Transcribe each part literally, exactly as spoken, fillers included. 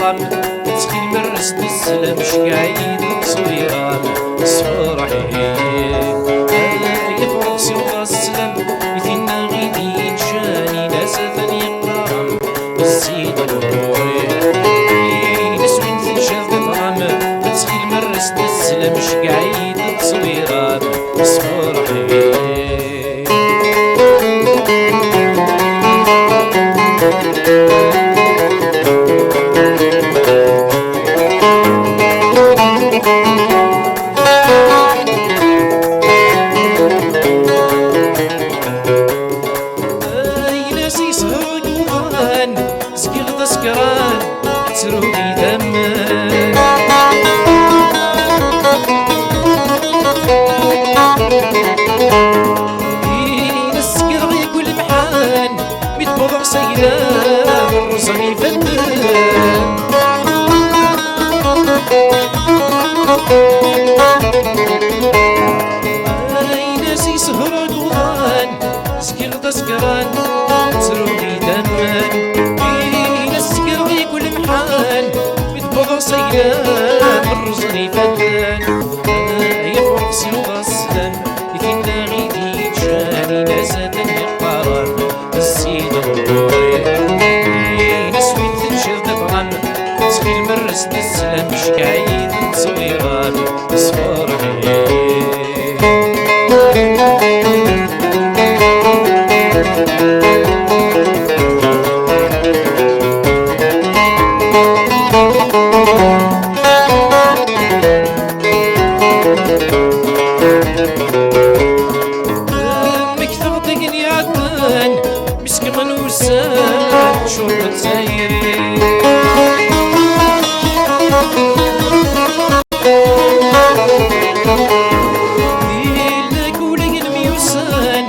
Ttxil mer as-d-sslam, ceggeɛ-iyi-d ttṣebbiran, sferḥ-iyi. Ay afrux siweḍ-as sslam i tinna i d-yeǧǧan, in-as atan yeqqar-am, zzi-d ɣur-i. Ines win teǧǧiḍ d ṭṭlam, ttxil mer as-d-sslam, ceggeɛ-iyi-d ttṣebbiran, sferḥ-iyi. Ayla-s yesher deg uḍan, zgiɣ d asekran, ttruɣ idammen. Ina sekkreɣ yakk lemḥan, mi d-wwḍeɣ s ayla, rrẓen ifadden. Ayla-s yesher deg uḍan, zgiɣ d asekran, ttruɣ idammen. Ina sekkreɣ yakk lemḥan, mi d-wwḍeɣ s ayla, rrẓen ifadden. Ay afrux siweḍ-as sslam i tinna i d-yeǧǧan, in-as atan yeqqar-am, zzi-d ɣur-i. Ines win teǧǧiḍ d ṭṭlam, ttxil mer as-d sslam, ceggeɛ-iyi-d ttṣebbiran, sferḥ-iyi. Mmektaɣ-d ayen iɛeddan, mi s-kemmlen wussan, ččuren d tayri. Di lakul ayen myussan,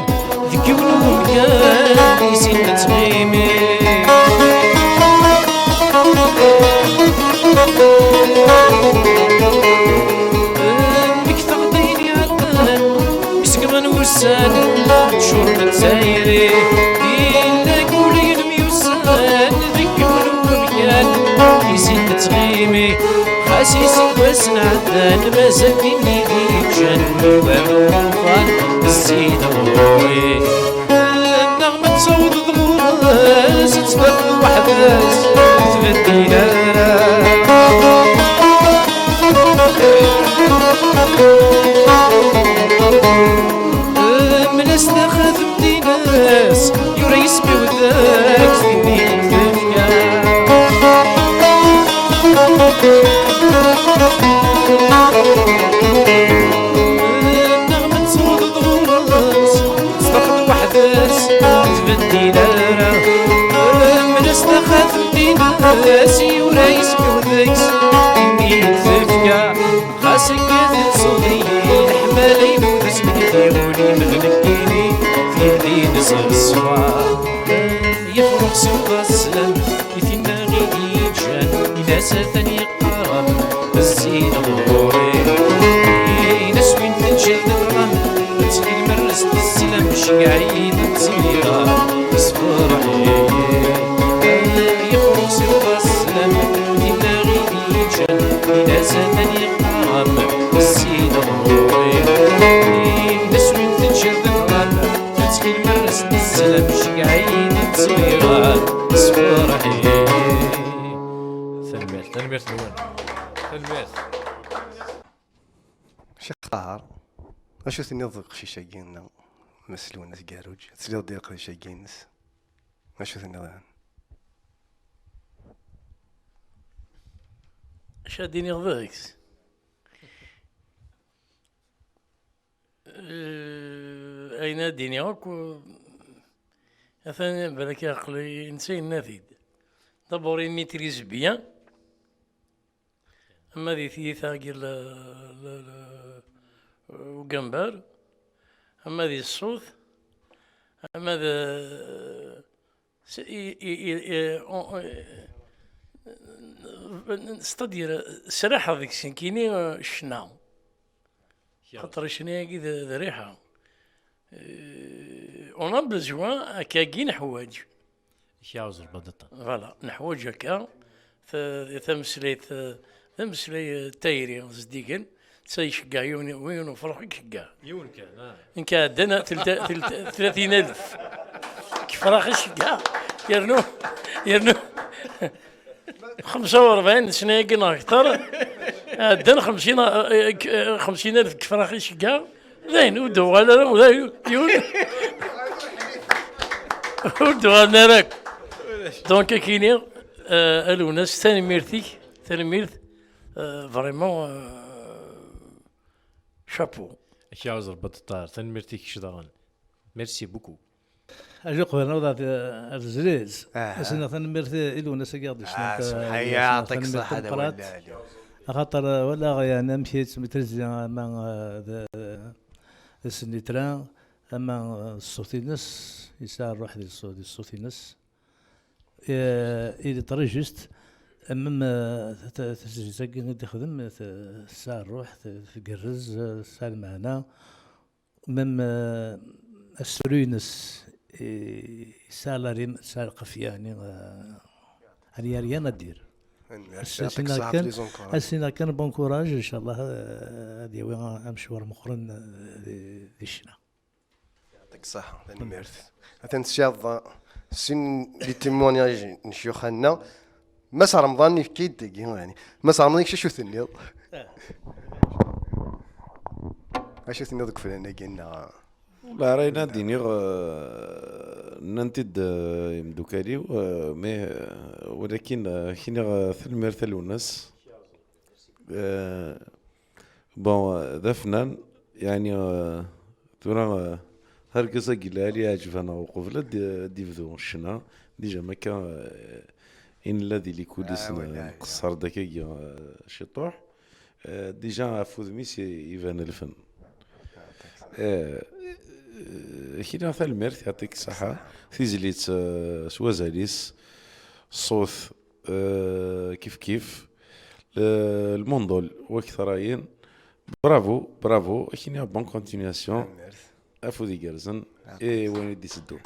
deg yiwen wemkan i sin nettɣimi. Mmektaɣ-d ayen iɛeddan, mi s-kemmlen wussan, ččuren d tayri. Di lakul ayen myussan, deg yiwen wemkan i sin nettɣimi. Xas iseggasen ɛeddan, mazal tin i d-yeǧǧan, nugar uṭufan, zzi-d ɣur-i. Neɣ ma tessawḍeḍ ɣur-s, ad tfeqdeḍ weḥd-s, ur tbeddil ara. Mel-as taxatemt-ines, yura yisem-iw deg-s, tin i d-tefka. Neɣ ma tessawḍeḍ ɣur-s, teṭṭef-d weḥd-s, ur tbeddil ara. Mel-as taxatemt-ines, yura yisem-iw deg-s, tin i d-tefka. Xas akka tettuḍ-iyi, leḥmala-inu d asmekti, ul-im d nekkini, tildi-ines d ṣṣfa. Yefruḥ siweḍ-as sslam i tinna i d-yeǧǧan, in-as atan yeqqar-am, zzi-d ɣur-i. Ines win teǧǧiḍ d ṭṭlam, ttxil mer as-d sslam, ceggeɛ-iyi-d ttṣebbiran, sferḥ-iyi. Yefruḥ siweḍ-as sslam, tinna i d-yeǧǧan, in-as atan yeqqar-am, zzi-d ɣur-i. Ines win teǧǧiḍ d ṭṭlam, ttxil mer as-d sslam, ceggeɛ-iyi-d ttṣebbiran, sferḥ-iyi. Tanemmirt, tanemmirt-nwen. Tanemmirt. Ccix Ṭaher, acu tenniḍ deg uqcic-agi-nneɣ, Mass Lwennas Garruǧ? Ad tesliḍ-d i leqdic-agi-ines? Acu tenniḍ? Acu ad d-iniɣ deg-s? Eh, ayen ad d-iniɣ akk, atan balak aql-i netta yenna-t-id. D'abord, il maîtrise bien. Ama di tyita n ugambar, ama di ṣṣut, ama d, s-, i, i, i, i, on, c'est-à-dire, sraḥeɣ deg-s nekkini, eh, ccna. Xaṭer ccna-agi d, d rriḥa. Eh, on a besoin, akkagi neḥwaǧ. Voilà, neḥwaǧ akka. Ta-, tameslayt, eh, d ameslay, eh, tayri zeddigen, netta iceggeɛ yiwen, yiwen ufrux i iceggeɛ. Yiwen kan, ah. Nekk ɛeddan telt-, telt-, tlatin alef. Kefrax iceggeɛ, yernu, yernu, xemsa u rebɛin sna-agi neɣ akter, ɛeddan xemsin, eh, eh, xemsin alef kefrax iceggeɛ, dayen, ur d-uɣal ara, ula yiwen, ur d-uɣalen ara akk. Donc, ad k-iniɣ, eh, a Lwennas, tanemmirt-ik, tanemmirt, eh, vraiment, eh, chapeau. Ak yaɛuz Rebbi aṭṭar, tanemmirt i kečč daɣen. Merci beaucoup. Acu qbel naweḍ ar, ar tezlit. Aha. As-nniɣ tanemmirt i Lwennas-agi i ɣ-d-yecnan. Ah, ta-, subḥan-, ya, yecnan, tanemmirt tameqqrant. Axaṭer, eh, walaɣ, yani, amek i yettmitrizi ama, eh, d, d snitra, ama, eh, d ṣṣut-ines, yesɛa ṛṛuḥ di ṣṣu-, di ṣṣut-ines. Eh, il est très juste, même, eh, ta-, ta-, tazlit-agi i d-ixdem, eh, t-, tesɛa ṛṛuḥ, t-, tgerrez, eh, tesɛa lmeɛna. Même, eh, asefru-ines, eh, yesɛa la rime, yesɛa lqefya, yani, eh, il y a rien à dire. Tanemmirt, as-, yɛṭik as-iniɣ ṣṣeḥḥa kan, les encourages. As-iniɣ kan bon courage, inchallah, eh, ad yawi amecwar meqqren, eh, di, di ccna. Yɛṭik ṣṣeḥḥa, tanemmirt. Atan tesɛiḍ sin les témoignages n ccyuxa-nneɣ. Mass Remḍan yefka-yi-d dagi, yani. Mass Remḍan, kečč acu tenniḍ? Ah. Acu tenniḍ deg ufran-agi, neɣ? Wala, ara yini ad d-iniɣ, eh, nnan-t-id, eh, imdukal-iw, eh, mais, eh, walakin, eh, ad k-iniɣ, eh, tanemmirt a Lwennas. Eh, Bon, d afnan, yani, euh, tura, euh, argaz-agi lɛali iɛǧeb-aneɣ uqbel ad d-, ad d-ibdu ccna. Déjà, makka, euh, i nella di les coulisses, ah, n-, wala, nqeṣṣer-d akkagi, euh, ciṭuḥ. Euh, déjà, ɣef wudem-is i-, iban lfen. Euh, euh, kina tanemmirt, yɛṭik ṣṣeḥḥa. Tizlit, euh, s wazal-is, ṣṣut, euh, kif kif. Le, lmundul, wa k-t-rayen. Bravo, bravo. Akini, bonne continuation. Tanemmirt. Afud igerrzen. Yɛṭik. I wayen i d-iteddun.